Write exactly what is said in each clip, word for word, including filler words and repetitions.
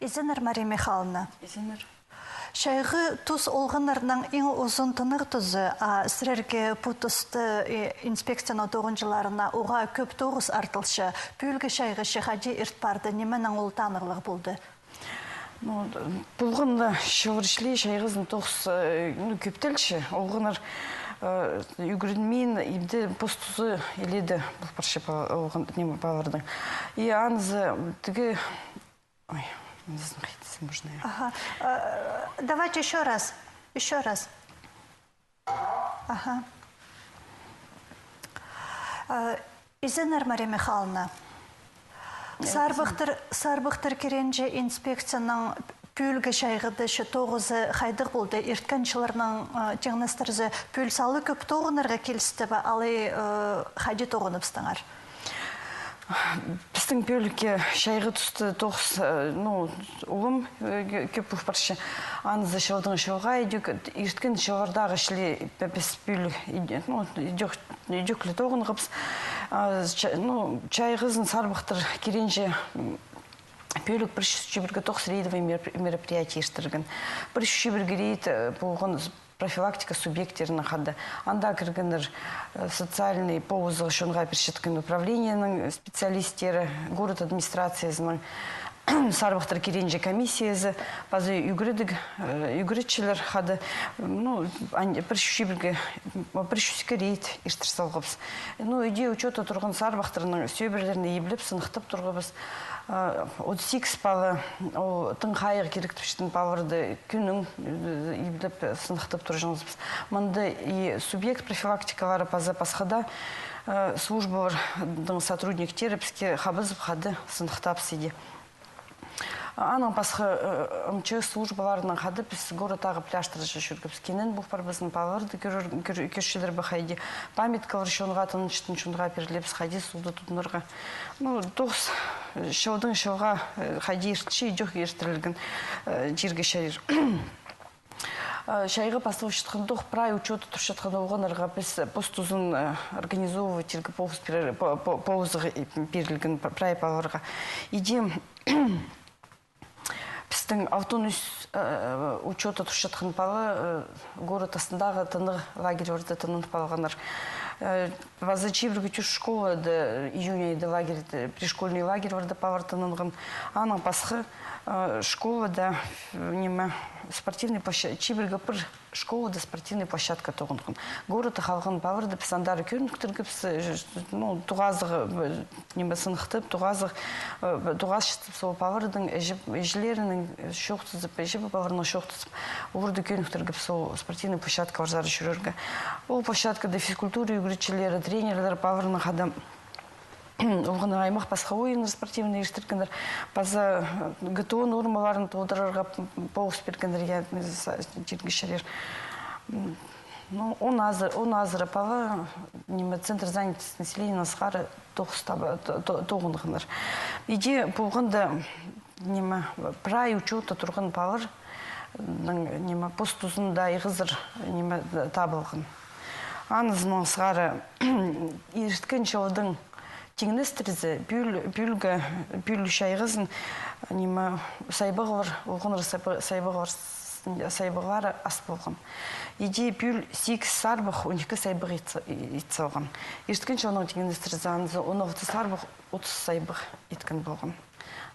Изеннер, Мария Михайловна. Изеннер. Чайғы тус олғаннарның иң узун тынағ тузы, а сірерге пу туста, э, инспекцияның тоғынҷыларына уғаа кӧп тоғыс артылча. Пӱӱлгі чайғыҷы хайди ирт парды, нименең ол танығлығ полды? Ну, полған на чыллар ишлее чайғызын тоғыс, э, ну, кӧптелче. Олғаннар, э, ӱгренмин, ибде пос тузы илееде пол парча па-, олған, ниме, палаларның. И анзы тігі, ой, не знаю, можно я? Ага. Э, давайте ещё раз. Ещё раз. Ага. Э, изеннер, Мария Михайловна. Сарбахтар, сарбахтар киренҷе инспекцияның пӱӱлгі чайғыда чы тоғызы хайдағ полды? Ирткен чылларның, э, тиңнестірзе, пӱӱл сала кӧп тоғынарға килісті бе, алай, э, хайди тоғыныбыстыңар? Пістің пӱӱлгі чайғы туста тоғыс, э, ну, улам, э, кӧ-, кӧп пол парча. Анзы чылдаң чылға идӧк, ирткен чыллардағы чіли пе-, піс пӱӱл иде-, ну, идӧк, идӧк ле тоғынғабыс. А, ча-, ну, чайғызын сарбахтар киренҷе, м, пӱӱлік пір чӱс чибіргі тоғыс рейдовый мероп-, мероприятие иртірген. Пір чӱс чибіргі рейд, э, полған профилактика субъекттерінің хада. Анда кіргеннер, э, социальный позығ чонға пирчеткен управлениенің специалисттері, город администрациязының сарбахтар киренҷе комиссиязы, паза ӱгредіг, э, ӱгретчілер хада. Ну, ан-, пір чӱс чибіргі, пір чӱске рейд иртір салғабыс. Ну, иди учётта турған сарбахтарның сӧбірелерін иблеп, сыныхтап турғабыс. Э, отыс сигіс пала, ол тың хайығ киректепчеткен палаларды кӧнің, э, иблеп, э, сыныхтап турҷаңызыбыс. Мында и субъект профилактикалары паза пасха даа, э, службаларның сотрудниктері піске хабазып хада сыныхтабыс иди. Анаң пасха, э, МЧС службаларынаң хада піс городтағы пляжтарҷа чӧргебіс. Кинен пол парбазын, палаларды кӧр-, кӧр-, кӧрчелер бе хайди. Памяткалар чонға, тынанчатхан чонға пирілебіс, хайди суғда тудынарға. Ну, тоғыс, э, чылдаң чылға, э, хайди иртче, идӧк иртірілген, э, тирге чарир. Э, чайғы пасталчатхандох прай учётта турчатхан олғаннарға піс, э, пос тузын, э, организовывать тирге полыс пирер-, по-, по-, полызығ, э, пирілген пр-, прай палаларға. Иди пістің алтон ӱс, э, учётта турчатхан пала, э, город астындағы тынағ лагерьлерде тынанып алғаннар. Э, паза чибіргі тӧрт школада июнь айда лагерьде, пришкольный лагерьлерде палалар тынанған. Анаң пасха, э, школада, э, ниме, спортивный площа-, чибіргі пір школада спортивный площадка тоғынған. Городта халған палаларды піс андар кӧніктіргебіс, э, ну, тоғазығ, э, ниме, сыныхтап, тоғазығ, э, тоғасчатып, сол палалардың іҷе-, іҷелерінің, э, чоохтазып, іҷе-пабаларынаң чоохтазып, оларды кӧніктіргебіс сол спортивный площадкаларзар чӧрерге. Ол площадкада физкультура ӱгретчілері, тренерлер палаларның хада олғаннар аймах пасха ойыннар спортивный иртіргеннер. Паза, э, ГТО нормаларын толдырарға полыс пиргеннер, я, са-, тирге чарир. М, ну, он азыра, он азыра пала, ниме, центр занятости населения сығара тоғыс таба-, то-, то-, тоғынғаннар. Иди полғанда, ниме, прай учётта турған палалар, м, ниме, пос тузында айғазар, ниме, табылған. Анызынаң сығара ирткен чылдаң тиңнестірзе, пӱӱл-, пӱӱлгі, пӱӱл чайғызын, ниме, сайбағлар, олғаннар сайба-, сайбағлар, с-, сайбағлары ас полған. Иди пӱӱл сигіс сарбах он ікі сайбах ит са-, ит салған. Ирткен чылнаң тиңнестірзе, анзы он алты сарбах отыс сайбах иткен полған.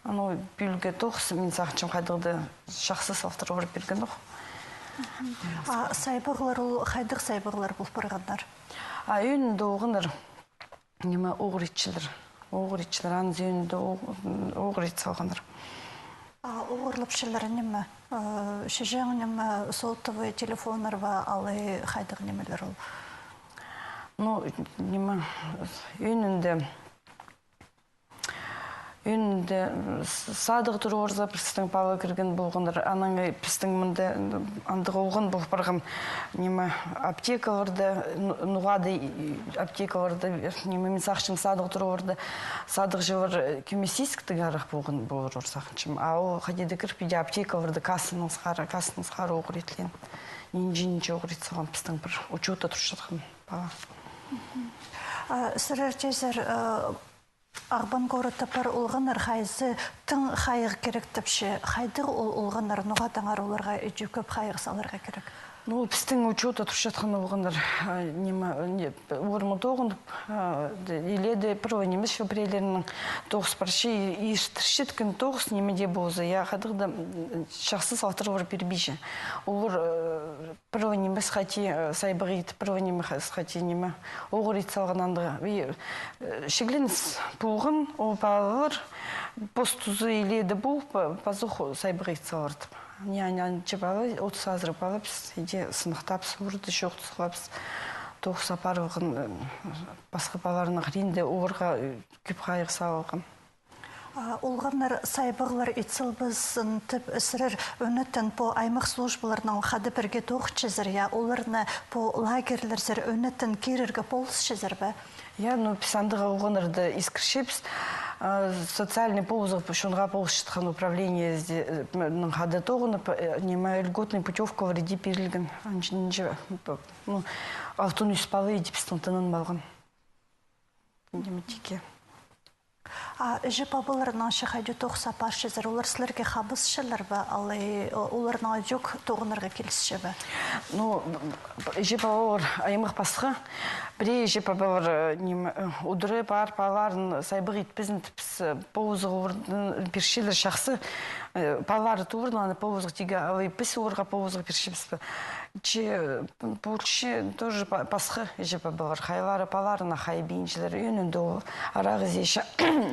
Анаң пӱӱлгі тоғыс, мин сағынчам, хайдағ-да чахсы салыхтырығ пиргенох. А сайбағлар ол хайдағ сайбағлар пол парғаннар? А ӧӧнінде олғаннар, ниме, оғыр итчелер. Оғыр итчелер, анзы ӧӧнінде оғ-, оғыр ит салғаннар. А оғырлапчалар ниме? Э, чіҷең, ниме, сотовый телефоннар ба, алай хайдағ нимелер ол? Ну, ниме, ӧӧнінде Ӧӧнінде, м, с-, садығ турыбызар, пістің пала кірген полғаннар, анаң пістің мында, м, андағ олған пол парған, ниме, аптекаларда, ну-, ноға-да и-, и-, аптекаларда, ниме, мин сағынчам, садығ турыбызар, садығҷылар, э, кӧмес ис кӧртіг арах полған полар, сағынчам. А ол хайди-да кіріп, иди аптекаларда кассаның сығара, кассаның сығара оғыр итлеен. Нинҷе-нинҷе оғыр ит салған пістің пір учётта турчатхан пала. А сірер тизер, э, Ағбан городта пар олғаннар хайзы тың хайығ кирек тіпче. Хайдағ ол олғаннар, ноға таңар оларға иди кӧп хайығ саларға кирек? Ну, пістің учётта турчатхан олғаннар, а, ниме, не, орны тоғынып, а, д-, иледе пір ле нимес, февральлернің тоғыс парча, и, и иртірчеткен тоғыс ниме дее полза, я, хайдағ даа, м, чахсы салтар олар пирбинче. Олар, э, пір ле нимес хати, э, сайбағ ит, пір ле нимес хати ниме, оғыр ит салған андағ. И, э, шиглініс полған, ол палалар пос тузы иледе пол, па-, пазох сайбағ ит салар тіп. Не, ан-, анча пала, отыс азыра пала піс, иди сыныхтапчабыс, орта чоохтасхлабыс, тоғыс апарылған, э, пасха палаларның хыринда оларға, э, кӧп хайығ салылған. А, олғаннар сайбағлар ит салбасын тіп, сірер ӧнетін пу аймах службаларнаң хада пірге тоғынчазар, я, оларны пу лагерьлерзер ӧнетін кирерге полысчазар ба? Я, ну, піс андағ олғаннарды искірчебіс. А, социальный полызығ чонға полысчатхан управлениезінең хада тоғынып, э, ниме, льготный путёвкалар иди пирілген. Анҷа, анҷа, ну, алтон ӱс пала иди пістің тынын алған. Ниме тикке. А іҷе-пабаларнаң че хайди тоғыс апарчазар, олар сірерге хабысчалар ба, алай, о-, оларнаң ідӧк тоғынарға килісче бе? Ну, іҷе-пабалар аймах пасха. Пірее іҷе-пабалар, э, ниме, э, удура пар, палаларын сайбағ итпезін тіп, піс, э, полызығ орын пирчелер чахсы, э, палалары турғыда, аны полызығ тигі, алай піс оларға полызығ пирчебіс пе? Че, м, полча тоже па-, пасха іҷе-пабалар. Хайлары палаларына хайбинчалар, ӧӧнінде ол арағызы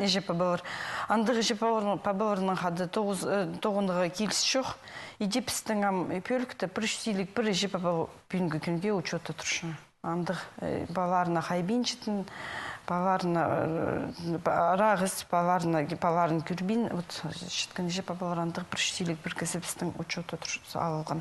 іҷе-пабалар. Андағ іҷе-пабалар, пабаларнаң хада тоғыс, э, тоғынарға киліс чох. Иди пістің ам пӧлікте пір чӱс илиг пір іҷе-паба пӱӱнгі кӱнге учётта турча. Андағ, э, палаларына хайбинчатхан, палаларына, э, па-, арағыз, палаларына, палаларын кӧрбин, вот, читкен іҷе-пабалар андағ пір чӱс илиг пір кізі пістің учётта тур-, алылған.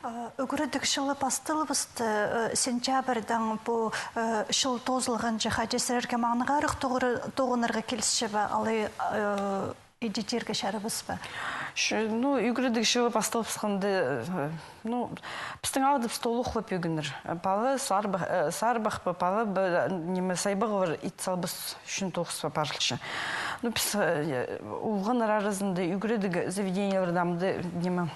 А, ӱгредіг чылы пасталыбысты, э, сентябрьдаң пу, э, чыл тоозылғанҷа, хайди сірерге маңнағ арах тоғыр-, тоғынарға килісче бе, алай, э, иди тирге чарабас па? Че, ну, ӱгредіг чылы пасталыбысханда, э, ну, пістің аалда пісті олох ла пӧгіннер. Пала сарбах, э, сарбах па, пала ба, ниме, сайбағлар ит салбас ӱчӱн тоғыс апарылча. Ну, піс, э, олғаннар аразында ӱгредіг заведениелерде амды, ниме,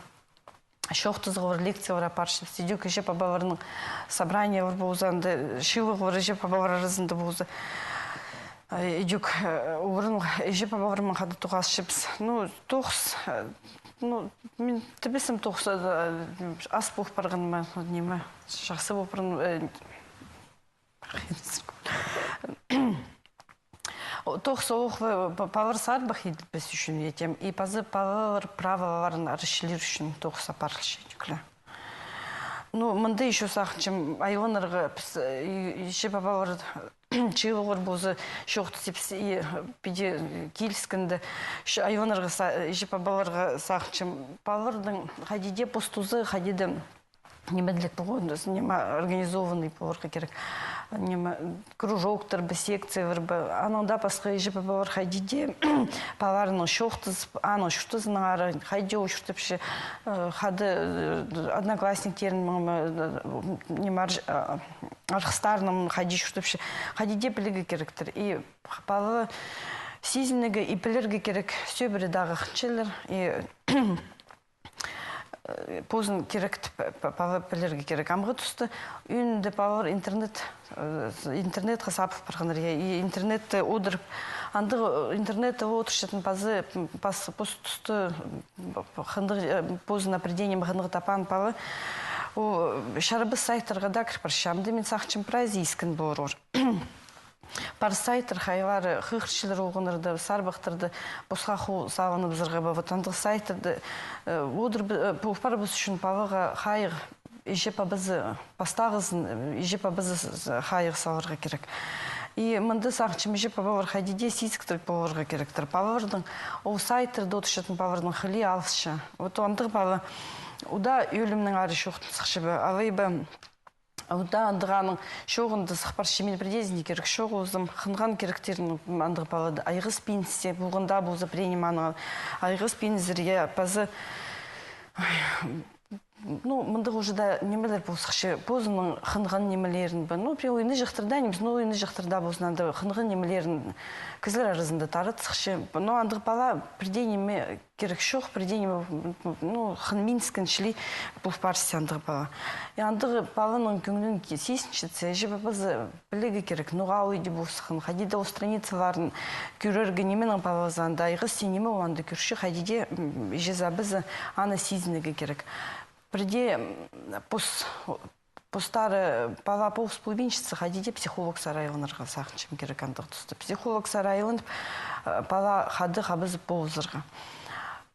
чоохтазығлар, лекциялар апарчабыс. Ідӧк іҷе-пабаларның собраниелер полза, анда чыылығлар іҷе-пабалар аразында полза. Э, ідӧк, э, орын іҷе-пабаларнаң хада тоғасчабыс. Ну, тоғыс, э, ну, мин тібісім тоғыс, э, ас пол парған ма, ниме, чахсы пол парған, э, О, тоғыс олох па-, палалар сарбах идібіс ӱчӱн, я, тем. И пазы палалар праволарын арачылир ӱчӱн тоғыс апарылча ідӧк ле. Ну, мында ещё сағынчам, айланарға піс, э, и-, иҷе-пабалар чыылығлар полза, чоохтасчабыс, и, э, піди, э, киліскенде, ещё айланарға са-, иҷе-пабаларға сағынчам, палаларның хайди дее пос тузы, хайди дее ниме дее полған, ниме организованный поларға кирек. Ниме, кружоктар ба, секциялар ба. Анаң даа пасха, іҷе-пабалар хайди дее палаларынаң чоохтазып, аның чуртазынаң ары, хайди ол чуртапча, э, хада, э, одноклассниктерін, э, ниме, арж-, а, арғыстарынаң хайди чуртапча, хайди дее пілерге киректер. И пала сизінерге и пілерге кирек, сӧбіре даа хынчалар. И Э, позын кирек тіп, п-, п-, пала пілерге кирек. Амғы туста ӱнде палалар интернет, э, с-, интернетке сабыл парғаннар, я, и интернетте одырып, андағ, э, интернетте одырчатхан пазы, м, пас-, пос туста, м, п-, п-, хынығ, э, позына пірдее ниме хынығ таппаан пала. О, чарабас сайттарға даа кір парча. Амды мин сағынчам, прайзы искен полар. Пар сайттар, хайлары хығырчалар олғаннарны, сарбахтарны, пасха хол салыныбызарға ба, вот андағ сайттарны, э, одыр, э, пу парыбыс ӱчӱн палаға хайығ, іҷе-пабазы, пастағызын, э, іҷе-пабазы с-, с-, хайығ саларға кирек. И мында сағынчам, іҷе-пабалар хайди дее сизіктіг поларға киректер. Палаларның, ол сайттарда одырчатхан палаларның хылии алысча. Вот андағ пала удаа ӧлімнең ары чоохтап сыхча ба, алай ба, Удаа андағ аның чооғында сых парча, мин пірдеезіне кирек чоғылзам, хынған киректерін андағ палада айғыс пинзе, полған даа полза, пірее ниме анаң айғыс пинзер, я, пазы, ой, Ну, мындағ уже даа нимелер пол сыхча, позының хынған нимелерін бе. Ну, пе, ойнаҷахтар даа нимес, ну, ойнаҷахтар даа ползын, анда хынған нимелерін кізілер аразында таратсыхча. Но андағ пала пірдее ниме кирек чох, пірдее ниме, ну, хынминскін чіли пол парча андағ пала. И андағ паланың кӧңнін ки-, сизінчетсе, іҷе пабазы пілерге кирек, ноға ол иди ползын, хайди даа ол страницаларын кӧрерге, нименің палазы анда, айғас тее ниме ол анда кӧрче, хайди даа, м, іҷезі-абазы аны сизінерге кирек. Пірдее, м, пос-, постары пала полыс полбинчатса, хайди даа психологсар айланарға сағынчам кирек андағ туста. Психологсар айланып, э, пала хада хабазып полызарға.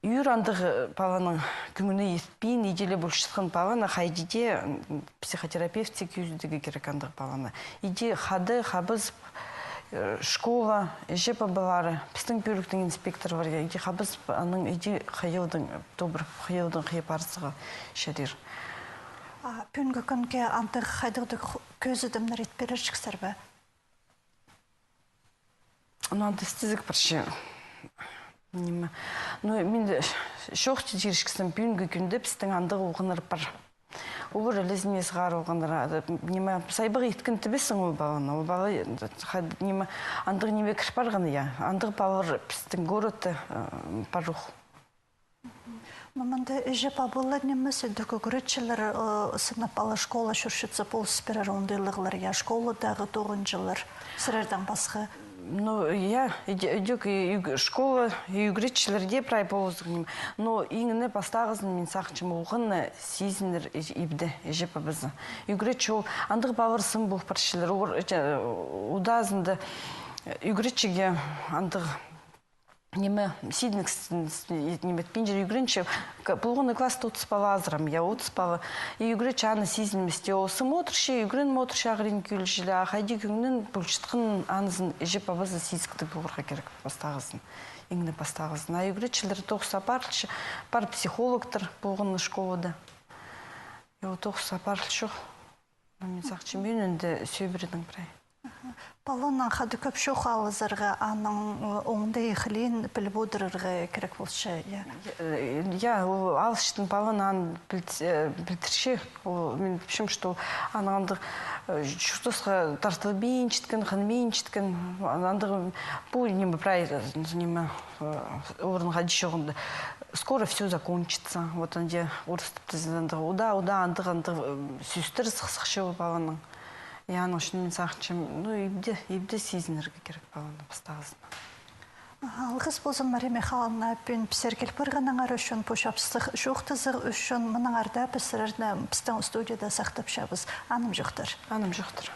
Ӱр андағ, э, паланың кӧңні итпин, иди ле полчатхан паланы хайди даа, м, психотерапевтсер кӧзідерге кирек андағ паланы. Иди хада хабазып, э, школа, іҷе пабалары, пістің пӧліктің инспекторы пар, иди хабазып, аның иди хыйалдаң, тобыр хыйалдаң хыйа парзарға чарир. А пӱӱнгі кӱнге андағ хайдағ-да ху-, кӧзідімнер ит пирерҷіксер бе? Ну, анда істезіг парча. Ниме. Ну, мин чоохтирҷіксем, пӱӱнгі кӱнде пістің андағ олғаннар пар. Олар ілезіне сығар олғаннар, а, ниме, сайбағ иткен тібессің ол паланы. Ол пала, ха-, ниме, андағ ниме кір парған, я. Андағ палалар пістің городта, э, пар ох. Ну, мында іҷе-пабалар нимес, идӧк ӱгретчілер, э, сынап ала школа чӧрчетсе, полыс пирер оңдайлығлар, я, школадағы тоғынҷылар, сірердең пасха. Ну, я, иди-, идӧк и ӱг-, школа, и ӱгретчілер дее прай полызығ ниме. Но иң не пастағызын мин сағынчам, олғанны сизінер и-, ибде, іҷе-пабазы. Ӱгретчі ол, андағ палалар сын пол парчалар, олар, э, удазында, э, ӱгретчіге андағ ниме, сидініг с-, с-, ниме, пинҷір ӱгренче, к-, полған класста отыс пала азырам, я, отыс пала. И ӱгретчі аны сизінместе, ол сым одырча, ӱгренім одырча, ағырин кӧлҷіле, а хайди кӧңнін полчатхан анызын іҷе-пабазы сизіктіг поларға кирек пастағызын. Иң не пастағызын. А ӱгретчілер тоғыс апарылча, пар психологтар полған школада. И ол тоғыс апарылчох. Ну, мин сағынчам, мин ӱнінде сӧбіредің прай. Аха. Паланаң хада кӧп чоох алызарға, аның, ы, оңдай хылиин піліп одырарға кирек полча, я. Э, я, ол алысчатхан паланы ан пілт-, э, пілдірче, ол, мин пілчем, что аның андағ, э, чуртасха тартылбинчатхан, хынминчатхан, андағ, пу ниме прай, э, ниме, э, орын хайди чоғында. Скоро всё закончится. Вот анда орыстап тізе андағ, уда, уда, андағ, андағ, э, сӧстер сых-, сыхча ол паланың. И аның ӱчӱн мин сағынчам, ну, ибде, ибде сизінерге кирек паланы пастағызын. Аха, алғыс ползын, Мария Михайловна, пӱӱн пісер кил парғаныңар ӱчӱн, пу чапсых чоохтазығ ӱчӱн. Мынаңар даа піс сірерні пістің студияда сахтапчабыс. Анымҷохтар. Анымҷохтар.